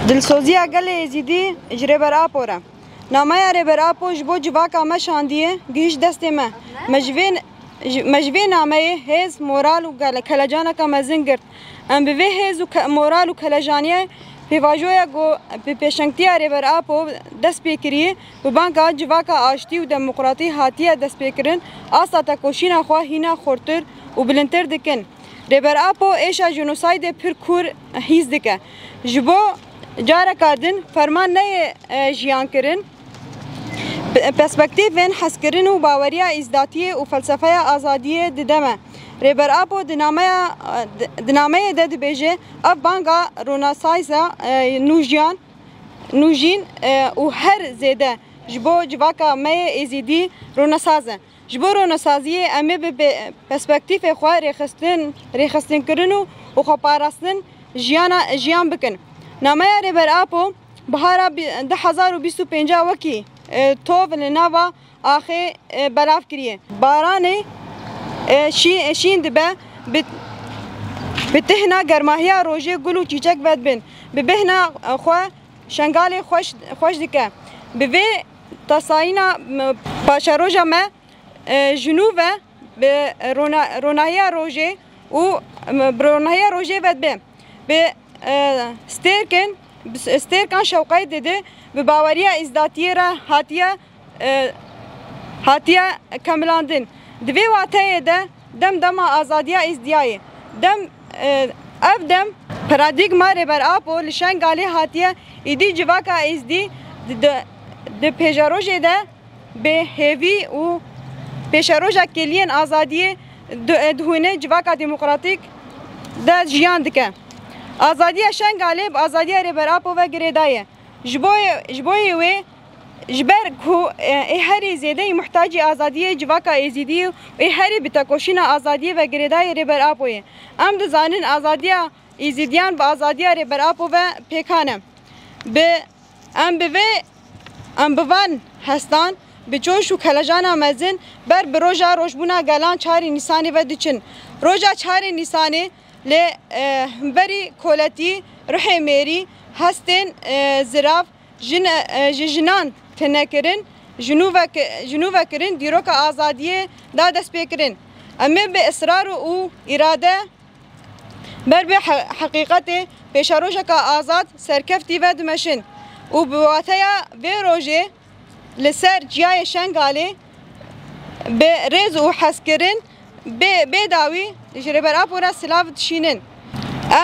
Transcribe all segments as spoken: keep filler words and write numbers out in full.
Dilsoziya gelê Êzîdî ji Rêber Apo re. Nameya Rêber Apo ji bo civaka me şandiye, gihişt destê me. Me ji vê, ji, me ji vê nameyê hêz, moral û gele-, kelecaneke mezin girt. Em bi vê hêz û ke-, moral û kelejaniyê pêvajoya ku bi pêşengtiya Rêber Apo dest pê kiriye, bi banga civaka aştî û demokratî hatiye destpêkirin, asta tekoşîna xwe hîna xurtir û bilindtir dikin. Rêber Apo êşa jenosaydê pir kûr hîs dike. Ji bo careka din ferman neyê, e, jiyan kirin, pe-, perspektîfên hezkirin û baweriya îzdatiyê û felsefeya azadiyê dide me. Rêber Apo di nameya, e, di, di nameyê de dibêje, ev banga ronasayza, e, nûjiyan, nûjîn, e, û her zêde ji bo civaka me yê Êzîdî ronesaz e. Ji bo ronesaziyê em ê bi pe-, perspektîfê xwe rêxistin, rêxistinkirin û, û xweparastin jiyana, jiyan bikin. Nameya Rêber Apo bihara bi-, du hezar û bîst û pênca wekî, e, tov li nava axê, e, belav kiriye. Baranê, e, şî-, şîn dibe, bi, bi tihna germahiya rojê gul û çîçek vedibin. Bi bêhna, e, xwe Şengalê xweş, xweş dike. Bi vê tasayîna, m, paşeroja me, e, ji nû ve bi rona-, ronahiya rojê û, m, bi ronahiya rojê ve dibe. Bi, e, stêrkên, bi s-, stêrkan şewqeyê dide, bi baweriya îzdatiyê re hatiye, e, hatiye kemilandin. Di vê wateyê de dem dema azadiya Êzdiyayê. Dem, e, ev dem paradîgma Rêber Apo li Şengalê hatiye, îdî civaka Êzdî di, di, di pêşerojê de bi hêvî û pêşeroja kêliyên azadiyê di-, dihûne civaka demokratîk de jiyan dike. Azadiya Şengalê bi azadiya Rêber Apo ve girêdaye. Ji bo, ji bo yê wê, ji ber ku, e, ê herî zêdeyî muhtacî azadiyê civaka Êzîdî û ê herî bi tekoşîna azadiyê ve girêdayê Rêber Apo ye. Em dizanin azadiya Êzîdiyan bi azadiya Rêber Apo ve pêkan e. Bi, em bi vê, em bi van hestan bi coş û kelejana mezin ber bi roja rojbûna gelan çarê Nîsanê ve diçin. Roja çarê Nîsanê li, e, hemberî koletî, ruhê mêrî, hestên, e, zirav, jin, e, ji jinan tune kirin, ji nû ve ki-, ji nû ve kirin dîroka azadiyê da destpêkirin. Em ê bi israr û îrade ber bi he-, heqîqetê pêşerojeka azad serkeftî ve dimeşin û bi wateya vê rojê li ser çiyayê Şengalê bi rêz û hezkirin bê, bê dawî ji Rêber Apo re silav dişînin.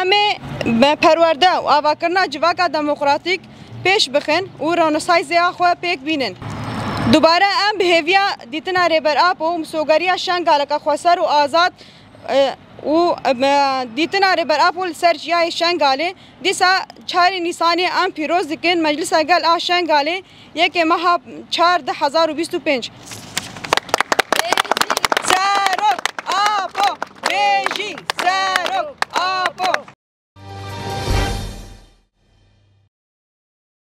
Em ê bi perwerde û avakirina civaka demokratîk pêş bixin û ronesayzêya xwe pêk bînin. Dubare em bi hêviya dîtina Rêber Apo û misogariya Şengaleke xweser û azad, e, û, e, dîtina Rêber Apo li ser çiyayê Şengalê, dîsa çarê Nîsanê em pîroz dikin Meclisa Gel a Şengalê, yekê meha çar du hezar û bîst û pênc.